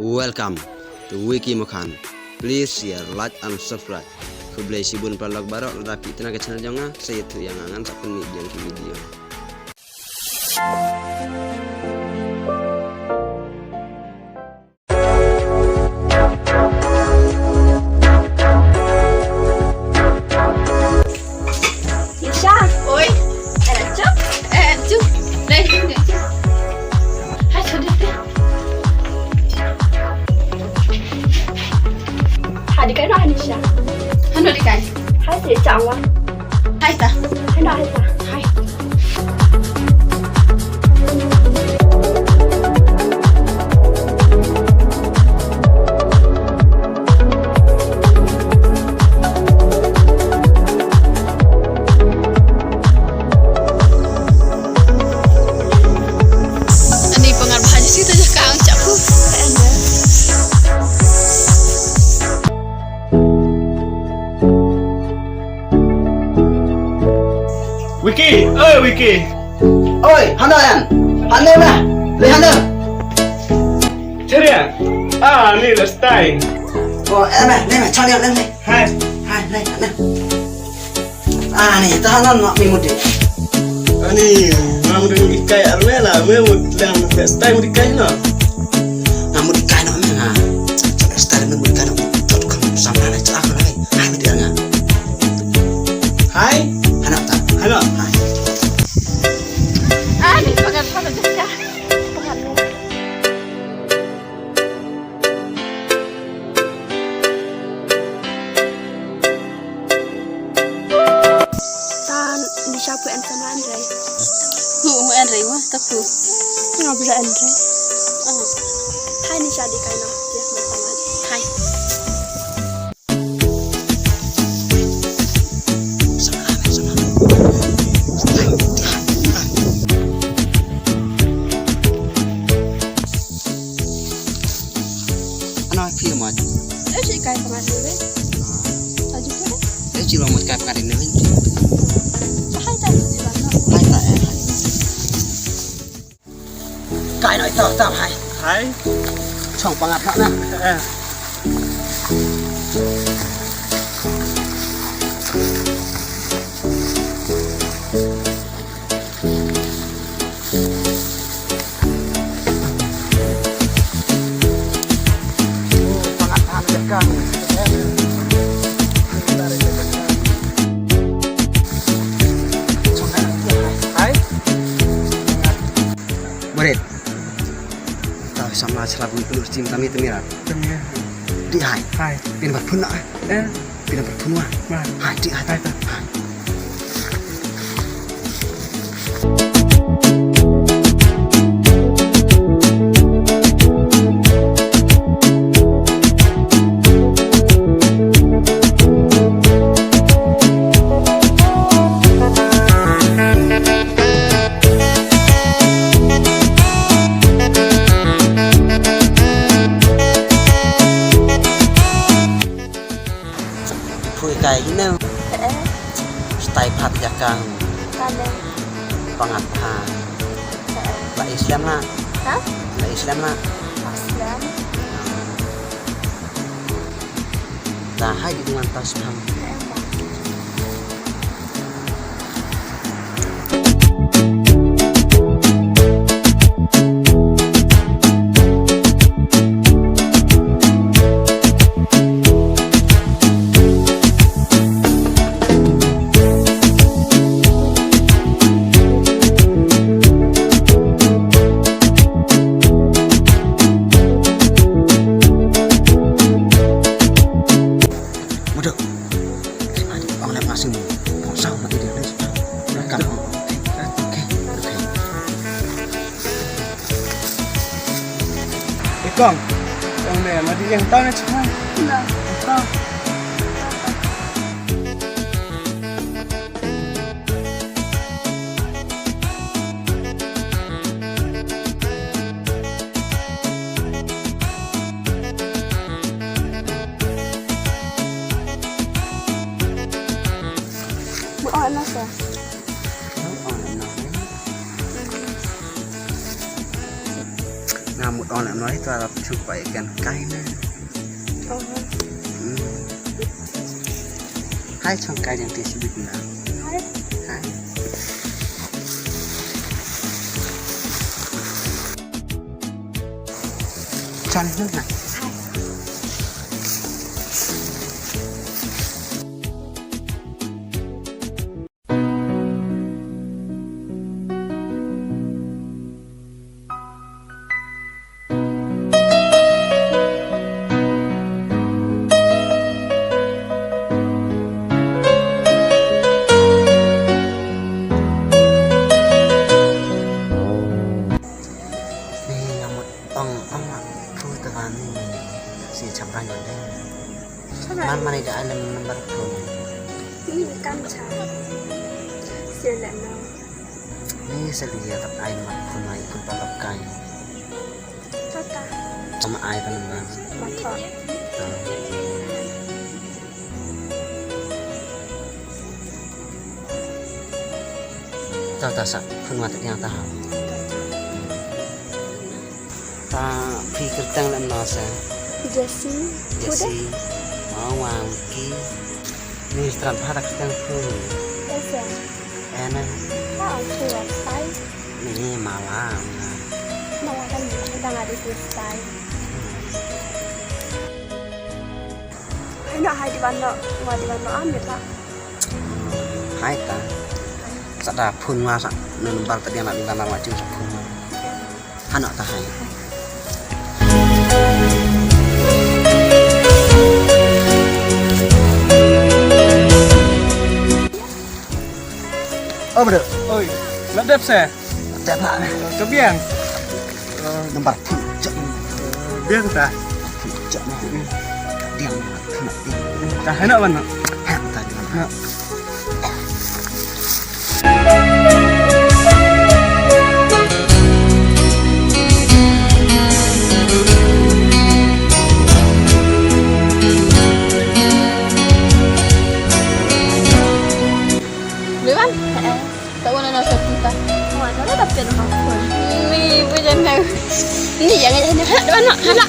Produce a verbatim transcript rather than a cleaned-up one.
Welcome to Wiki Makhan. Please share, like and subscribe. Khublei shibun paralok baroh, lada phi tna ka channel jong nga, sa ïathuh ïa nga, ngan sa pynmih biang ki video. Nisha. Oi. Ada cup? Eh, cup. Dai, dai, cup. Hai, sudah deh. Hadi kai no Nisha. Hano di kai. Hai, si changwa. Hai ta. Hano hai ta. Hai. Ani pangar bhaji si ta jaka ang chapu. Wiki, oi Wiki. Oi, hano yan. Hano na. Le hano. Cheria. Ah, ni last time. Oh, eh, me, me, me, chani, me, me. Hai. Hai, me, me. Ah, ni, ta hano na mi mudi. Ani, mam deng ikai armela, me mut lang next time ikai na. Na mut ikai na me na. Next time me mut ikai na. Tot kam sama na chala na. Hai, me dia nga. Hai. Hana ta. Hana. Hai. Ah, ni pagat pagat jaka. Pagat. Tan Nisha pu en samla en rei. Hu, hu en rei wa, tak tu. Nga bela en rei. Ah. Hai Nisha di kai na, dia man samla. Hai. Ana phi mat. Eh, si kai ka mat ni. Aju pun. Eh, si lo mat kai ka ni. Hai ta si ba. Hai ta eh. Hai. Kai noi to tam hai. Hai. Chong pangat hak na. Eh. Hai. Murid. Tau samla chla bun pun urtim tami tami rat. Tami. Di hai. Hai. Pin bat pun na. Eh. Pin bat pun wa. Hai di hai. Hai. Hai. Phui kai hino. Eh. Stai phat jakang. Kane. Pangat ha. Eh. La Islam na. Ha? La Islam na. Islam. Ta hai di dengan tas pam. Eh, Mudo. Ong lem asing. Pong sau na ide. Kam. Okay. Okay. Ikong. Ong lem adi yang tau na chimai. Na. Tau. Mut on na sa. Mut on na sa. Nga mut on. Nang noi tu arap chuk bai kan kai na. Oh. Hmm. Hai chong kai yang ti sibit na. Hai. Hai. Chan na. Hai. Ni nga mut ong ong ma phu ta van ni si chap rang de. Man man ida ai lem number phone. Ni kam cha. Sia la no. Ni sa li ya tap ai number phone ai phone pa lap kai. Tata. Sama ai pa number. Ma tho. Ah. Ta ta sa phun wa ta yang ta ha. Ta phi kyrteng lem no sa. Jessie. Jessie. Wang wang ki. Ni stran pha ta kyrteng phun. Jessie. Ena. Ha ang phi wa sai. Ni mala. Mala kan ni dang ada di sai. Hai na hai di ban no, wa di ban no am ya ta. Hai ta. Sa da phun wa sa. Nun bal ta dia na di ban wa jing sa phun wa. Hana ta hai. Oh, bro. Oi, la dep se. Dep la. Ka biang. Number two. Biang ta. Biang. Biang. Ka hena wan. Hena ta. Boleh, Wan? Heeh. Tak guna nak satu tak? Mana ada tapi nama pun. Ni, boleh jangan. Ni jangan, jangan. Hak, mana? Hak.